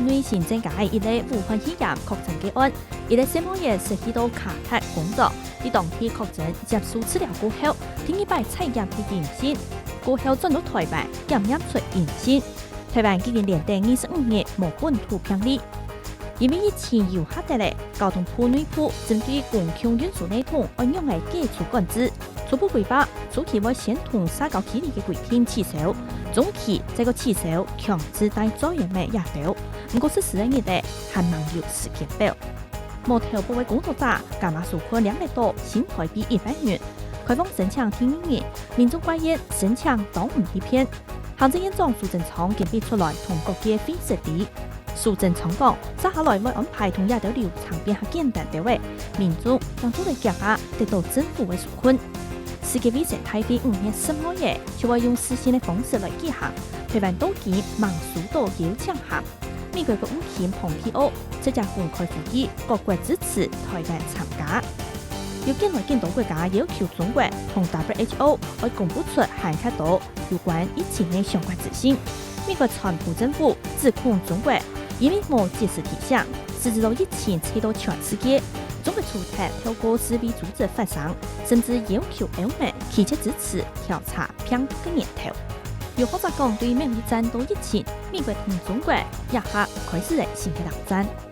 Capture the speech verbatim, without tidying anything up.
因為新增加一例武漢肺炎確診个案，一例細妹仔失去到卡達工作，在當地確診接受治療過後，第二擺採檢係陰性，過後轉到台灣檢驗出陰性。台灣既經連等二十五日無本土病例。因為疫情又下跌咧，交通部內部針對公共運輸系統愛仰仔解除管制，初步規劃初期會先同社交距離个規定取消，中期再過取消強制戴遮掩仔這兜。毋過實施个日仔還吂有時間表。無投保个工作者加碼收款領得到新台幣一萬元，開放申請第二日，民眾掛號申請當毋利便。行政院長蘇貞昌今晡日出來同各界會失禮。蘇貞昌講，接下來會安排同這兜流程變較簡單兜仔，民眾正做得遽遽得到政府个紓困。世界衛生大會五月十號仔就會用視訊个方式來舉行，台灣到今吂收到邀請函。美國个國務卿蓬佩奧直接公開呼籲各國支持台灣參加。有緊來緊多國家要求中國同WHO愛公布出還較多有關疫情个相關資訊。美國川普政府指控中國因為無及時提醒，使得到疫情吹到全世界。中國除忒透過世衛組織發聲，甚至要求歐盟拒絕支持調查病毒个源頭。有學者講，對於面對戰鬥疫情，美國同中國這下開始了新个冷戰。